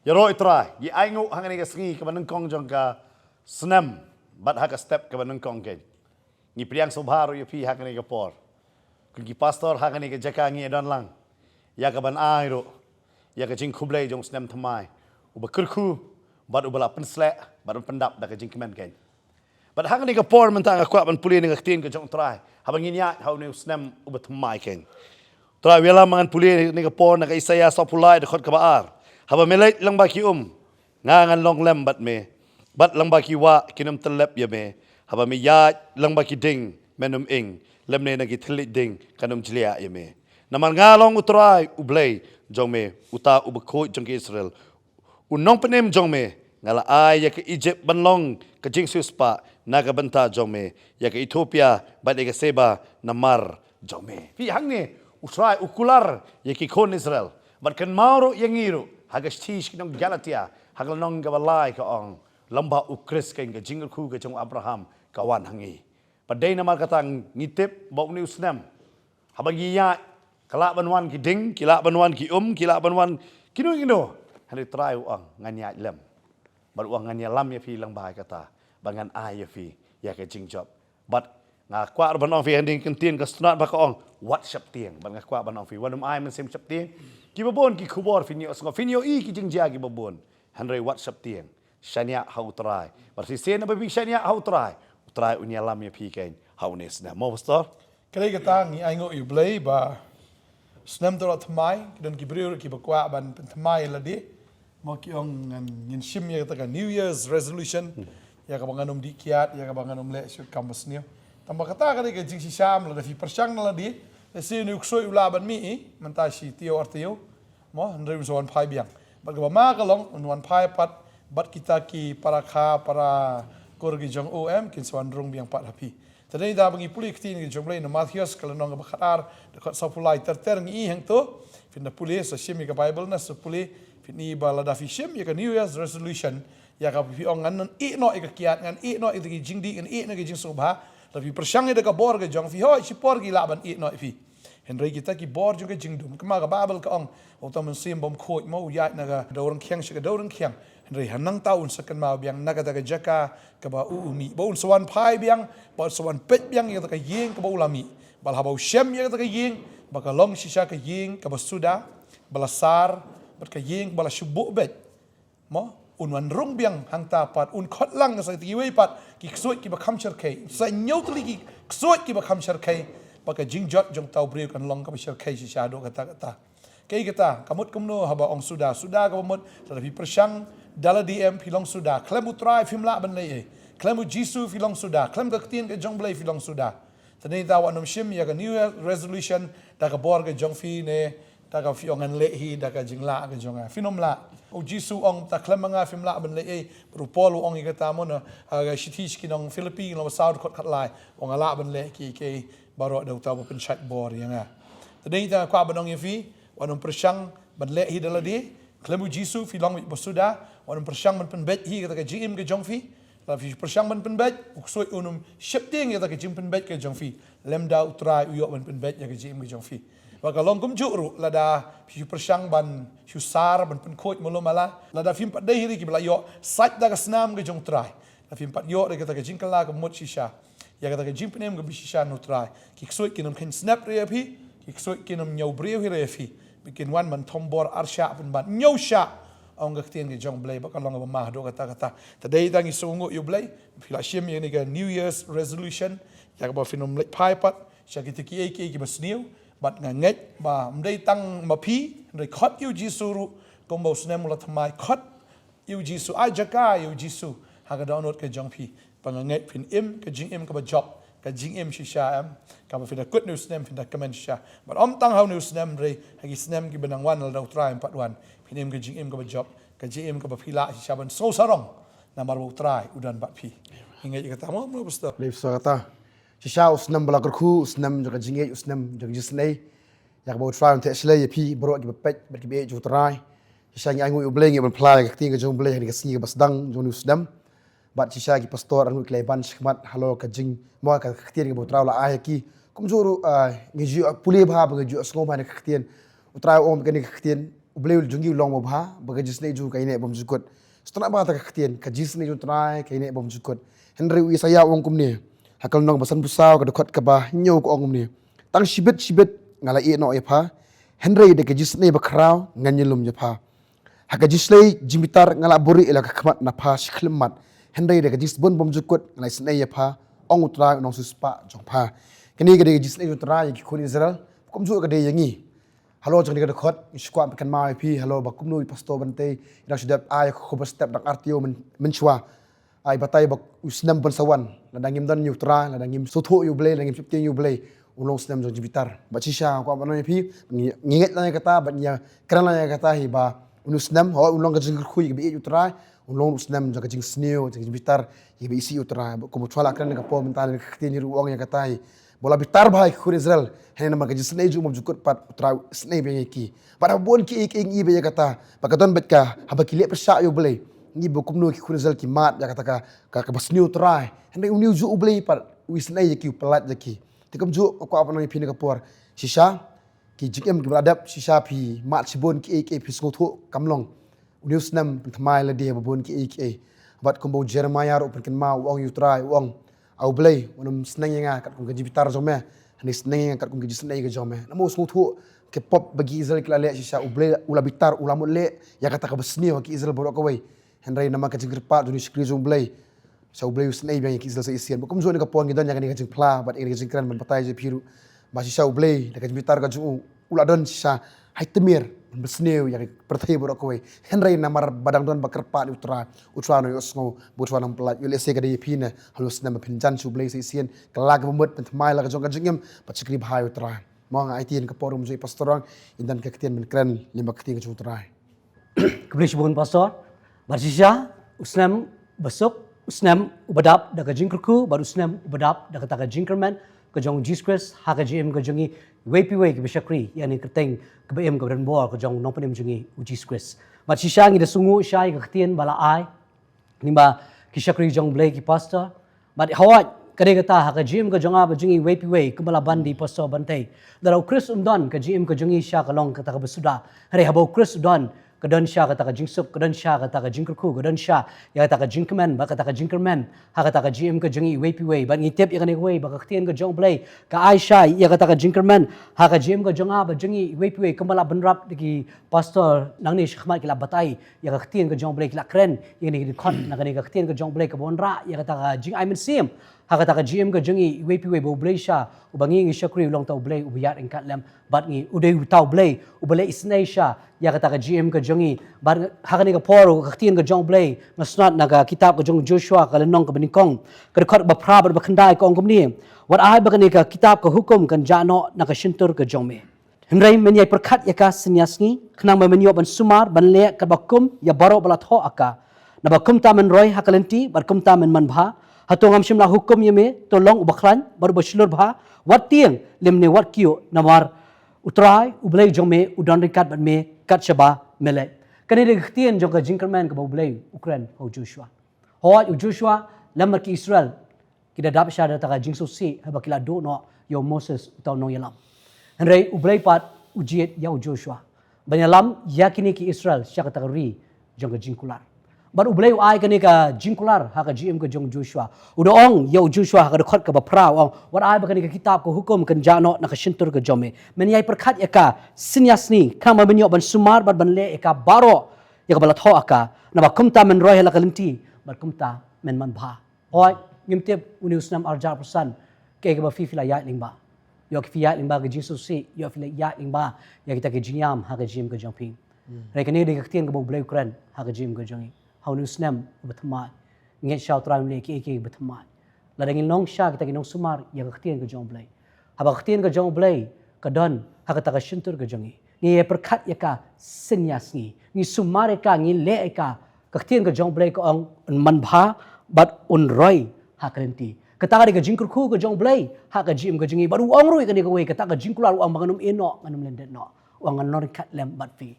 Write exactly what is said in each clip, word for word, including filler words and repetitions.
Ïaroh ïa u Trai, ngi ainguh ha kane ka sngi kaba nyngkong jong ka snem, bad ha ka step kaba nyngkong kein. Ngi pdiang sngewbha ruh ïa phi ha kane ka por. Kum ki pastor ha kane ka jaka ngi ïa don lang ïa ka ban ai ruh ïa ka jingkhublei jong u snem thymmai uba kyrkhu, bad uba la pynsleh, bad uba pyndap da ka jingkmen kein. Bad ha kane ka por mynta nga kwah ban pule na ka ktien ka jong u Trai haba ngin ïaid ha une u snem uba thymmai kein. Trai, u ïalam ba ngan pule ha kane ka por na ka Isaïah sawphew lai, dkhot kaba ar. Haba me leit lyngba ki um, nga ngan long lem bad me, bad lyngba ki wah kin ym tyllep ïa me. Haba me ïaid lyngba ki ding, men ym ing, lymne na ki thylliej ding kan ym jliah ïa me. Namar nga long u Trai u Blei jong me, uta u bakhuid jong ki Israel, u nongpynim jong me. Nga la ai ïa ka Ijipt ban long ka jingsiewspah na ka bynta jong me, ïa ka Ethiopia bad ïa ka Seba namar jong me. Phi, hangne u Trai u kular ïa ki khun Israel, bad kynmaw ruh ïa ngi ruh ha ka shithi sha ki nong Galatia, ha ka lynnong kaba lai ka ong, lymba u Khrist kein ka jingkyrkhu ka jong u Abraham ka wan ha ngi. Bad dei namar kata ngi tip ba une u snem, haba ngi ïaid, ka lah ban wan ki ding, ki lah ban wan ki um, ki lah ban wan kino kino. Hynrei u Trai u ong, ngan ïaid lem. Bad u ong, ngan ïalam ïa phi lyngba kata, ba ngan ai ïa phi ïa ka jingjop. Bad nga kwah ruh ban ong ïa phi, ha kane ka ktien ka sngewtynnat ba ka ong, wat sheptieng. Bad nga kwah ban ong ïa phi, wat nym ai mynsiem sheptieng. Kiba bun ki khubor phin ïohsngew, phin ïohi ki jingjia kiba bun. Hynrei wat sheptieng, shaniah ha u Trai. Bad shisien ba phi shaniah ha u Trai, u Trai un ïalam ïa phi kein ha une u snem. Mo, pastor? Ka dei kata, ngi ainguh ïa u Blei ba u snem te u la thymmai. Ki don ki briew ruh kiba kwah ban pynthymmai ïa lade. Mo, ki ong ngan, ngin shim ïa kata ka New Year's resolution, ïa kaba ngan ym dih kiad, ïa kaba ngan ym leh shuh kam basniew. Tangba kata ka dei ka jingshisha, lada phi pyrshang na lade, lehse une u ksuid u lah ban mih, mynta shi taïew ar taïew. Mo, hynrei un sa wan phai biang. Bad kaba ma ka long, un wan phai pat bad kita ki para kha, para kur ki jong u, em, kin sa wan rung biang pat ha phi. Te dei da ba ngi pule ïa ka ktien ka jong u Blei na Mathaios ka lynnong kaba khatar, dkhot sawphew lai ter ter, ngi i hangto. Phin da pule, sa shim ïa ka Baibl na sa pule, phin i ba lada phi shim ïa ka New Year's resolution, ïa kaba phi ong, ngan ïeh noh ïa ka kiad, ngan ïeh noh ïa ki jingdih, ngan ïeh noh ïa ki jingsngewbha. Lada phi pyrshang ïa ka bor ka jong phi, hooid, shipor ki lah ban ïeh noh ïa phi. Hynrei kita ki bor jong ka jingdum, kumba ka Baibl ka ong, uta u Mynsiem Bakhuid mo, u ïaid na ka dewrong khiang sha ka dewrong khiang. Hynrei ha nangta un sa kynmaw biang na kata ka jaka kaba u, u mih, ba un sa wan phai biang, ba un sa wan peit biang ïa kata ka ïing kaba u la mih. Bad haba u shem ïa kata ka ïing, ba ka long shisha ka ïing kaba suda, ba la sar, bad ka ïing ba la shu buh beit. Mo, un wan rung biang hangta pat, un khot lang sa ïa kiwei pat ki ksuid kiba kham shyrkhei. Sa hynñiew tylli ki ksuid kiba kham shyrkhei, ba ka jingjot jong uta u briew kan long kaba shyrkhei shisha haduh katta katta. Kaei kata, ka mut kumno haba ong suda, suda kaba mut, lada phi pyrshang da lade, em, phi long suda. Khlem u Trai phim lah ban leh ei. Khlem u Jisu phi long suda. Khlem ka ktien ka jong u Blei phi long suda. Te dei da wat nym shim ïa ka New Year resolution da ka bor ka jong phi ne da kaba phi ong ngan leh hi da ka jinglah ka jong nga. Phin ym lah. U Jisu u ong, ta khlem ma nga phim lah ban leh ei. Bad u Paul u ong ïa kata mo na, ha ka shithi sha ki nong Philippi, lynnong ba saw, dkhot khatlai. U ong nga lah ban leh kiei kiei baroh da uta uba pynshait bor ïa nga. Te dei da nga kwah ban ong ïa phi, wat nym pyrshang ban leh hi da lade. Khlem u Jisu phi long beit ba suda, wat nym pyrshang ban pynbeit hi kata ka jingim ka jong phi. Lada phi pyrshang ban pynbeit, u ksuid un ym sheptieng ïa kata ka jingpynbeit ka jong phi. Lymda u Trai u ïoh ban pynbeit ïa ka jingim ka jong phi. Bad ka long kumjuh ruh, lada phi pyrshang ban shu sar, ban pynkhuid malu mala, lada phim pat dei hi ruh kiba la ïoh sait da ka snam ka jong u Trai, lada phim pat ïoh ruh kata ka jingkylla ka mut shisha, ïa kata ka jingpynim kaba shisha na u Trai, ki ksuid kin ym kheiñ snep ruh ïa phi, ki ksuid kin ym ñiew briew hi ruh ïa phi. Ba kin wan ban thombor ar shah pynban, hynñiew shah, ong ka ktien ka jong u Blei, ba ka long kaba ma haduh katta katta. Te dei da ngi sngewnguh ïa u Blei, phi la shim ïa kane ka New Year's resolution, ïa kaba phin ym leit phai pat sha kita kiei kiei kiba sniew. Bad nga ngeit ba ym dei tang ma phi, hynrei khot ïa u Jisu ruh, kumba u snem u la thymmai, khot ïa u Jisu, ai jaka ïa u Jisu ha ka dohnud ka jong phi. Ba nga ngeit phin im ka jingim kaba jop, ka jingim shisha, em, kaba phin da kut une u snem phin da kmen shisha. Bad ym tang ha une u snem, hynrei ha ki snem kiba nang wan, lada u Trai um pat wan, phin im ka jingim kaba jop, ka jingim kaba phi lah shisha ban sngew sarong, namar ba u Trai u don bad phi. Ngi ngeit ïa kata mo, mo, pastor? Lei sa kata. Shisha u snem ba la kyrkhu, u snem jong ka jingïeit, u snem jong ka jingisynei. Ïa kaba u Trai un theh shlei ïa phi baroh kiba peit bad kiba ïeit jong u Trai. Shisha ngi ainguh ïa u Blei, ngi ban phla ïa ka ktien ka jong u Blei ha kane ka sngi kaba sdang jong une u snem. Bad shisha ki pastor, ar ngut ki la ïa ban shakhmat halor ka jing, mo, ka ktien kaba u Trai u la ai ha ki. Kumjuh ruh, ah, ngi ju pule bha, ba ngi ju sngew bha na ka ktien. U Trai u ong kane ka ktien, U Blei jong ngi u long babha, ba ka jingisynei jong u ka ïaineh bymjukut. Sngewthuh ba kata ka ktien, ka jingisynei jong u Trai ka ïaineh bymjukut. Hynrei u Isaïah u ong kumne, ha ka lynnong ba sanphew saw, ka dkhot kaba hynñiew, ka ong kumne: Tang shibit shibit nga la ïeh noh ïa pha, hynrei da ka jingisynei bakhraw ngan ïalum ïa pha. Ha ka jingshlei jingbitar nga la buhrieh ïa la ka khmat na pha shi khyllem mat, hynrei da ka jingsbun bymjukut nga la isynei ïa pha, ong u Trai u nongsiewspah jong pha. Kane ka dei ka jingisynei jong u Trai ïa ki khun Israel, kumjuh ka dei ïa ngi. Halor jong kane ka dkhot, ngi shu kwah pynkynmaw ïa phi halor ba kumno i Pastor Bantei i dang shu dep ai ka khubor step dang ar taïew myn, mynshuwa. Ai batai ba u snem ban sa wan, lada ngim don ïa u Trai, lada ngim sngewthuh ïa u Blei, lada ngim sheptieng ïa u Blei, un long u snem jong jingbitar. Bad shisha nga kwah ban ong ïa phi, ngi, ngi ngeit lang ïa kata, bad ngi ïakren lang ïa kata hi ba une u snem, hooid un long ka jingkyrkhu ïa kiba ïeit ïa u Trai, un long u snem jong ka jingsniew, jong ka jingbitar ïa kiba isih ïa u Trai. Bad kum u Trai u la kren ha ka por mynta, ha ka ktien hi ruh u ong ïa kata hi ba u la bitar bha ïa ki khun Israel, hynrei namar ka jingisynei jong u bymjukut pat u Trai u isynei biang ïa ki. Bad haba bun kiei kiei ngi i beit ïa kata, bad ka don beit ka, haba ki leh pyrshah ïa u Blei, ngi i ba kumno ki khun Israel ki mad ïa kata ka, ka, kaba sniew u Trai. Hynrei une ujuh u Blei pat u isynei ïa ki, u pyllait ïa ki. Te kumjuh nga kwah ban ong ïa phi ha kane ka por, shisha ki jingim kiba la dep, shisha phi mad shibun kiei kiei, phi sngewthuh kam long. Une u snem pynthymmai lade ha ba bun kiei kiei. Bad kumba u Jeremiah ruh u pynkynmaw, u ong ïa u Trai, u ong: A U Blei, wat nym sneng ïa nga katkum ka jingbitar jong me, hynrei sneng ïa nga katkum ka jingisynei ka jong me. Namar u sngewthuh ki pop ba ki Israel ki la leh, shisha u Blei u la bitar, u la mut leh ïa kata kaba sniew ha ki Israel baroh kawei. Hynrei namar ka jingkyrpad jong une u shakri jong u Blei, shisha u Blei u isynei biang ïa ki Israel sa shisien. Bad kumjuh ha kane ka por ngi don ïa kane ka jingphla bad ïa kane ka jingkren ban batai jong phi ruh ba shisha u Blei da ka jingbitar ka jong u, u la don shisha ha i tmier ban pynsniew ïa ka pyrthei baroh kawei. Hynrei namar ba dang don ba kyrpad ïa u Trai, u Trai u nang ïohsngew, bad u Trai u nang pyllait. Ïoh lehse ka dei ïa phi ne, halor u snem ba phin jan sha u Blei sa shisien, kylla kaba mut, pynthymmai la ka jong ka jingim, bad shakri bha ïa u Trai. Mo, nga aiti ha kane ka por ruh mynjur ïa i Pastor Rong, in don ka ktien ban kren lyngba ka ktien ka jong u Trai. Khublei shibun Pastor. Bad shisha, u snem basuk, u snem uba dap da ka jingkyrkhu, bad u snem uba dap da kata ka jingkyrmen ka jong u Jisu Khrist ha ka jingim ka jong ngi, iwei pa iwei kiba shakri ïa kane ka kyrteng kaba im kaba don bor ka jong u Nongpynim jong ngi u Jisu Khrist. Bad shisha ngi da sngewnguh shai ïa ka ktien ba la ai lyngba ki shakri jong u Blei, ki Pastor. Bad hooid, ka dei kata, ha ka jingim ka jong nga bad jong ngi iwei pa iwei, kumba la ban da i Pastor Bantei, lada u Khrist um don, ka jingim ka jong ngi shisha ka long kata kaba suda. Hynrei haba u Khrist u don, ka don shisha kata ka jingsuk, ka don shisha kata ka jingkyrkhu, ka don shisha ïa kata ka jingkmen bad kata ka jingkyrmen ha kata ka jingim ka jong ngi iwei pa iwei. Bad ngi tip ïa kane kawei ba ka ktien ka jong u Blei ka ai shai ïa kata ka jingkyrmen ha ka jingim ka jong nga bad jong ngi iwei pa iwei, kumba la bynrap da ki Pastor nangne shakhmat, ki la batai ïa ka ktien ka jong u Blei, ki la kren ïa kane ka dkhot na kane ka ktien ka jong u Blei kaba wanrah ïa kata ka jingai mynsiem ha kata ka jingim ka jong ngi iwei pa iwei, ba u Blei shisha uba ngi ngi shakri u long uta u Blei uba ïaid ryngkat lem bad ngi. U dei uta u Blei uba leh isynei shisha ïa kata ka jingim ka jong ngi. Bad ha kane ka por ka ktien ka jong u Blei nga sngap na ka kitab ka jong u Joshua, ka lynnong kaba nyngkong, ka dkhot ba phra bad ba khyndai, ka ong kumne: Wat ai ba kane ka kitab ka hukum kan jah noh na ka shyntur ka jong me. Hynrei men ïai pyrkhat ïa ka synñia sngi, khnang ba men ïoh ban sumar ban leh katba kum ïa baroh ba la thoh ïa ka. Naba kumta men roi ha ka lynti, bad kumta men manbha. Hato ngam shym la hukum ïa me, to long uba khlaiñ bad uba shlur bha? Wat tieng, lymne wat kyiuh, namar u Trai u Blei jong me u don ryngkat bad me kat shaba me leit. Kane dei ka ktien jong ka jingkyrmen kaba u Blei u kren ha u Joshua. Hooid, u Joshua lem bad ki Israel ki da dap shisha da kata ka jingsngewsih haba ki la duh noh ïa u Moses, uta u nongïalam. Hynrei u Blei pat u jied ïa u Joshua ban ïalam ïa kine ki Israel sha kata ka ri jong ka jingkular. Bad u Blei u ai kane ka jingkular ha ka jingim ka jong u Joshua. U da ong ïa u Joshua ha ka dkhot kaba phra, u ong: Wat ai ba kane ka kitab ka hukum kan jah noh na ka shyntur ka jong me. Men ïai pyrkhat ïa ka synñia sngi, khnang ba men ïoh ban sumar bad ban leh ïa ka baroh ïa kaba la thoh ïa ka. Naba kumta men roi ha la ka lynti, bad kumta men manbha. Hooid, ngim tip une u snem ar hajar arphew san kaei kaba phi phi la ïaid lyngba. Ïoh ki phi ïaid lyngba ka jingsngewsih, ïoh phi la ïaid lyngba ïa kita ki jingïam ha ka jingim ka jong phi. Hynrei kane dei ka ktien kaba u Blei u kren ha ka jingim ka jong ngi ha une u snem uba thymmai. Ngeit shisha u Trai un leh kiei kiei kiba thymmai lada ngin long shisha kita ki nongsumar ïa ka ktien ka jong u Blei. Haba ka ktien ka jong u Blei ka don ha kata ka shyntur ka jong ngi, ngi ïai pyrkhat ïa ka synñia sngi, ngi sumar ïa ka, ngi leh ïa ka. Ka ktien ka jong u Blei ka ong un manbha bad un roi ha ka lynti. Kata ka dei ka jingkyrkhu ka jong u Blei ha ka jingim ka jong ngi. Bad u ong ruh ïa kane kawei, kata ka jingkular, u ong ba ngan ym ïehnoh, ngan ym lyndet noh. U ong ngan long ryngkat lem bad phi.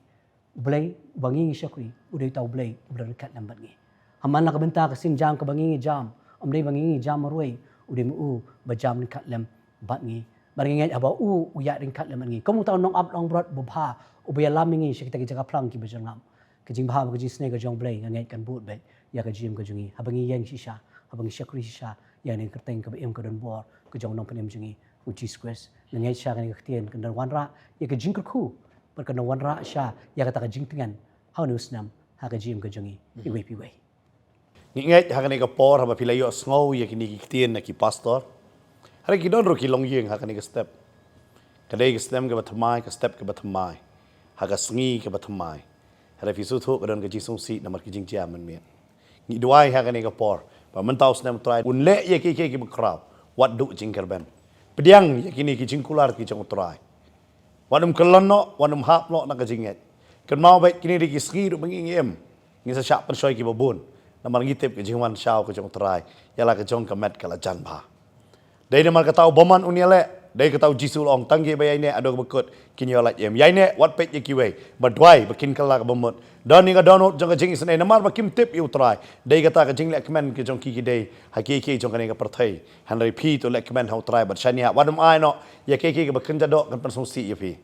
U Blei uba ngi ngi shakri u dei uta u Blei uba don ryngkat lem bad ngi. Haman la ka bynta ka sienjam kaba ngi ngi jam, ym dei ba ngi ngi jam marwei, u dei ma u ba jam ryngkat lem bad ngi. Bad ngi ngeit haba u u ïaid ryngkat lem bad ngi, kum uta u nongap nongbrot babha, uba ïalam ïa ngi sha kita ki jaka phlang kiba jyrngam. Ka jingbha bad ka jingsneng ka jong U Blei nga ngeit kan bud beit ïa ka jingim ka jong ngi, haba ngi ïeng shisha, haba ngi shakri shisha ïa kane ka kyrteng kaba im ka donbor ka jong u Nongpynim jong ngi, U Jisu Khrist. Nga ngeit shisha kane ka ktien kan da wanrah ïa ka jingkyrkhu bad kan da wanrah shisha ïa kata ka jingtngen ha une u snem ha ka jingim ka jong ngi iwei pa iwei. Ngi ngeit ha kane ka por haba phi la ïohsngew ïa kine ki ktien na ki pastor, hynrei ki don ruh ki longïing ha kane ka step. Ka dei ka snem kaba thymmai, ka step kaba thymmai, ha ka sngi kaba thymmai. Hynrei phi sngewthuh ka don ka jingsngewsih namar ki jingjia mynmiet. Ngi duwai ha kane ka por ba mynta u snem U Trai un leh ïa kiei kiei kiba khraw, wat duh jingkyrmen. Pdiang ïa kine ki jingkular ki jong U Trai. Wat nym kyllon noh, wat nym hap noh na ka jingngeit. Kynmaw beit kine dei ki sngi ruh ba ngi ngi im, ngin sa shah pynshoi kiba bun. Namar ngi tip ka jingwan shaw ka jong U Trai ïa la ka jong ka met ka la jan bha. Dei namar kata u bymman un ïaleh, dei kata U Jisu u la ong, tang kiba ïaineh haduh kaba kut kin ïoh lait im. Ïaineh wat peit ïa kiwei, bad duwai ba kin kylla kaba mut. Don ïa ka dohnud jong ka jingisynei namar ba kim tip ïa U Trai. Dei kata ka jingleh kmen ka jong ki ki dei ha kiei kiei jong kane ka pyrthei. Hynrei phi to leh kmen ha U Trai bad shaniah, wat nym ai noh ïa kiei kiei kiba kynja doh kan pynsngewsih ïa phi.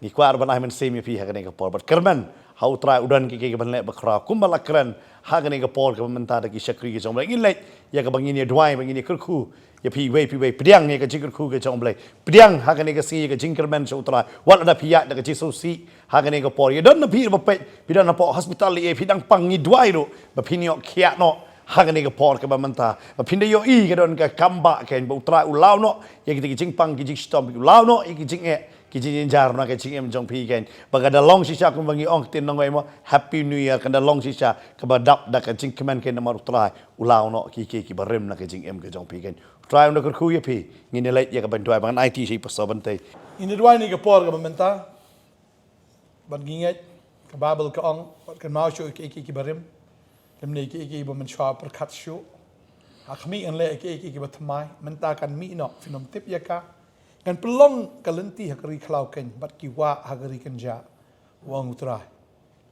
Ngi kwah ruh ban ai mynsiem ïa phi ha kane ka por bad kyrmen ha U Trai, u don kiei kiei kiban leh ba khraw kumba la kren ha kane ka por kaba mynta da ki shakri ki jong U Blei. Ngin leit ïa kaba ngin ïa duwai, ba ngin ïa kyrkhu ïa phi iwei pa iwei. Pdiang ïa ka jingkyrkhu ka jong U Blei. Pdiang ha kane ka sngi ïa ka jingkyrmen sha U Trai. Wat lada phi ïaid da ka jingsngewsih ha kane ka por, ïa don na phi ba peit phi don hapoh hospital, ïa phi dang pang, ngi duwai ruh ba phin ïoh khiah noh ha kane ka por kaba mynta, ba phin da ïohi ka don ka kam ba kein, ba U Trai u law noh ïa kita ki jingpang ki jingshitom, u law noh ïa ki jingeh ki jingjynjar na ka jingim jong phi kein. Ba ka da long shisha kumba ngi ong ktien nongwei mo, Happy New Year, kan da long shisha kaba dap da ka jingkmen kein namar U Trai u law noh kiei kiei kiba rim na ka jingim ka jong phi kein. U Trai un da kyrkhu ïa phi. Ngin ïa leit ïa kaban duwai, ba ngan aiti sha i Pastor Bantei. Ngin ïa duwai na ka por kaba mynta bad ngi ngeit ka Baibl ka ong, wat kynmaw shuh ïa kiei kiei kiba rim, lymne ïa kiei kiei ba mynshuwa pyrkhat shuh. Ha khmih ngan leh ïa kiei kiei kiba thymmai, mynta kan mih noh, phin ym tip ïa ka. Ngan pynlong ka lynti ha ka ri khlaw kein bad ki wah ha ka ri kynjah, u ong U Trai.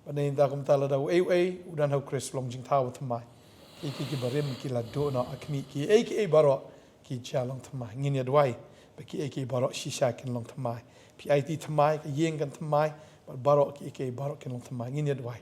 Bad mynta kumta lada uei uei u don ha U Khrist, long jingthaw ba thymmai. Kiei kiei kiba rim ki la duh noh ha khmih, kiei kiei baroh ki jia long thymmai. Ngin ïa duwai ba kiei kiei baroh shisha kin long thymmai. Phi aiti thymmai, ka ïing kan thymmai, bad baroh kiei kiei baroh kin long thymmai. Ngin ïa duwai.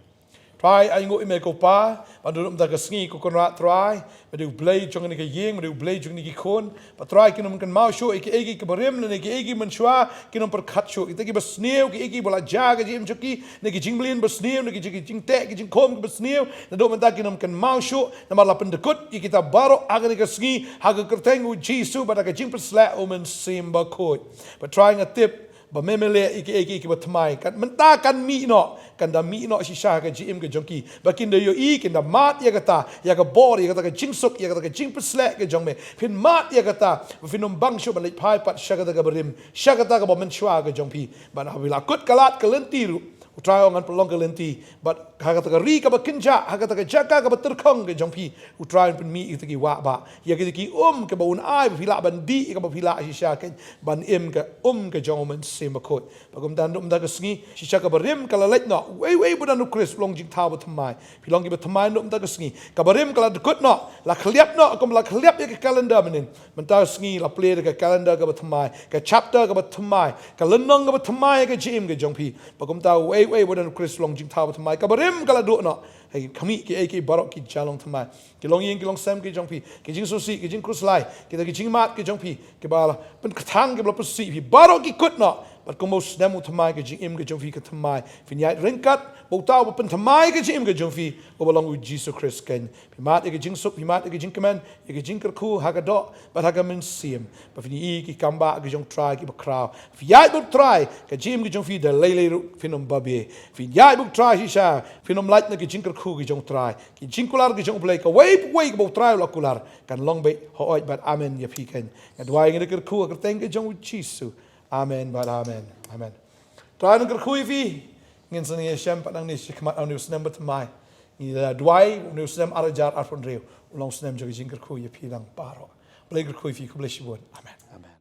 Trai, ai nguh ïa me ko Pa, ba naduh mynta ka sngi ko Kynrad Trai, me dei U Blei jong kane ka ïing, me dei U Blei jong kine ki khun. Ba Trai, kin ym kynmaw shuh ïa kiei kiei kiba rim ne kiei kiei mynshuwa, kin ym pyrkhat shuh. Kita kiba sniew, kiei kiei ba la jia ha ka jingim jong ki, ne ki jingmlien ba sniew, ne ki jing, ki jingteh, ki jingkhum kiba sniew, naduh mynta kin ym kynmaw shuh, namar la pyndykut ïa kita baroh ha kane ka sngi ha ka kyrteng U Jisu bad ha ka jingpynshlur U Mynsiem Bakhuid. Ba Trai, nga tip ba me me leh ïa kiei kiei kiba thymmai. Kan, mynta kan mih noh, kan da mih noh shisha ha ka jingim ka jong ki. Ba kin da ïohi, kin da mad ïa kata, ïa ka bor, ïa kata ka jingsuk, ïa kata ka jingpynshlur ka jong me. Phin mad ïa kata, ba phin ym bang shuh ban leit phai pat sha kata kaba rim, sha kata kaba mynshuwa ka jong phi. Bad haba phi la kut ka lad ka lynti ruh, U Trai, ngan pynlong ka lynti bad ha kata ka ri kaba kynjah, ha kata ka jaka kaba tyrkhong ka jong phi. U Trai un pynmih ïa kita ki wah bah, ïa kita ki um kiba un ai ba phi lah ban dih ïa kaba phi lah shisha kein, ban im ka um ka jong U Mynsiem Bakhuid. Ba kumta naduh mynta ka sngi shisha kaba rim ka la leit noh. Uei uei ba don ha U Khrist long jingthaw ba thymmai. Phi long kiba thymmai naduh mynta ka sngi. Kaba rim ka la dkut noh, la khylliap noh, kum la khylliap ïa ka calendar mynnin. Mynta ka sngi la plie da ka calendar kaba thymmai, ka chapter kaba thymmai, ka lynnong kaba thymmai ha ka jingim ka jong phi. Ba kumta uei uei ba don ha U Khrist long jingthaw ba thymmai. Kaba rim ka la duh noh. Hei, khmih, kiei kiei baroh ki jia long thymmai. Ki longïing ki longsem ki jong phi, ki jingsngewsih, ki jingkhuslai, kita ki jingmad ki jong phi, kiba la pynkthang, kiba la pynsih phi, baroh ki kut noh. Bad kumba u snem u thymmai, ka jingim ka jong phi ka thymmai. Phin ïaid ryngkat bad uta uba pynthymmai ka jingim ka jong phi, uba long U Jisu Khrist kein. Phi mad ïa ka jingsuk, phi mad ïa ka jingkmen, ïa ka jingkyrkhu ha ka doh bad ha ka mynsiem. Ba phin ïohi ki kambah ki jong U Trai kiba khraw. Phi ïaid bad U Trai, ka jingim ka jong phi da lei lei ruh phin ym babe. Phi ïaid bad U Trai shisha, phin ym lait na ki jingkyrkhu ki jong U Trai. Ki jingkular ki jong U Blei, kawei pa kawei kaba U Trai u la kular, kan long beit hooid bad amen ïa phi kein. Nga duwai, nga da kyrkhu ha ka kyrteng ka jong U Jisu. Amen bad amen. Amen. Trai un kyrkhu ïa phi. Ngin sa ïashem pat nangne shakhmat ha une u snem ba thymmai. Ngi la duwai une u snem ar hajar arphew hynriew u long u snem jong ka jingkyrkhu ïa phi lang baroh. Blei kyrkhu ïa phi, khublei shibun. Amen. Amen.